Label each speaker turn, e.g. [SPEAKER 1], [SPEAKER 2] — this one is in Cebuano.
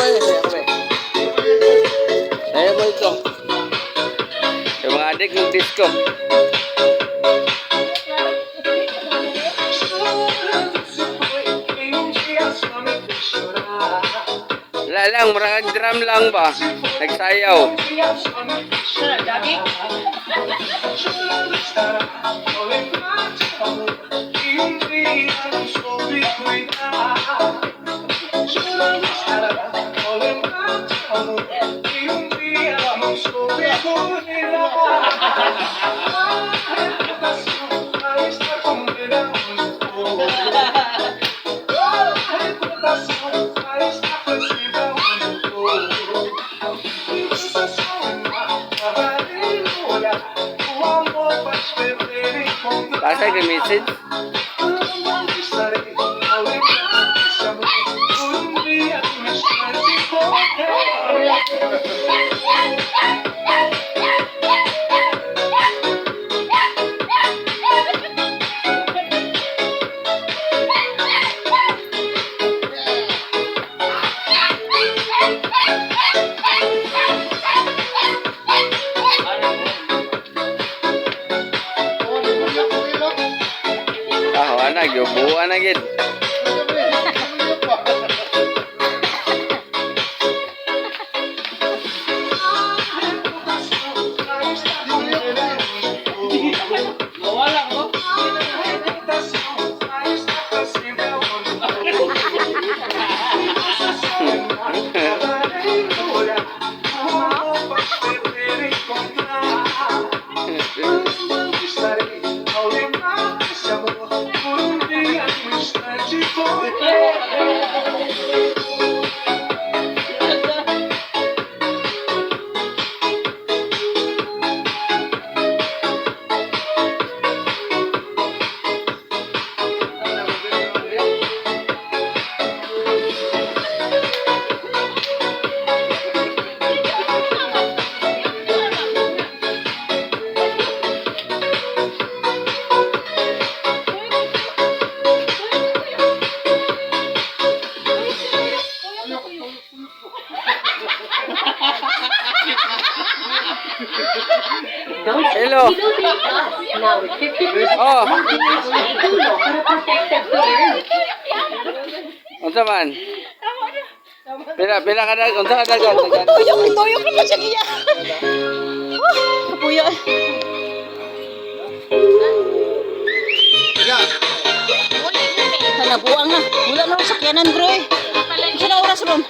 [SPEAKER 1] ba? Sayo ba? Sayo ba ito? Yung mga adik ng disco. Wala lang, murag drum lang ba? Nagsayaw. Basa yung message. Ah, wala, gibuan na gid. Hello.
[SPEAKER 2] Now with 50%
[SPEAKER 1] Oh.
[SPEAKER 2] tulong para protected to earn.
[SPEAKER 1] Unsa man? Pila pila ka dag, unsa ka dagan?
[SPEAKER 3] Tuyok, tuyok naman siya giya. Oh, kapuyo. Hala, buang na. Wala na akong sakyanan, bro eh. Unsa na oras ron?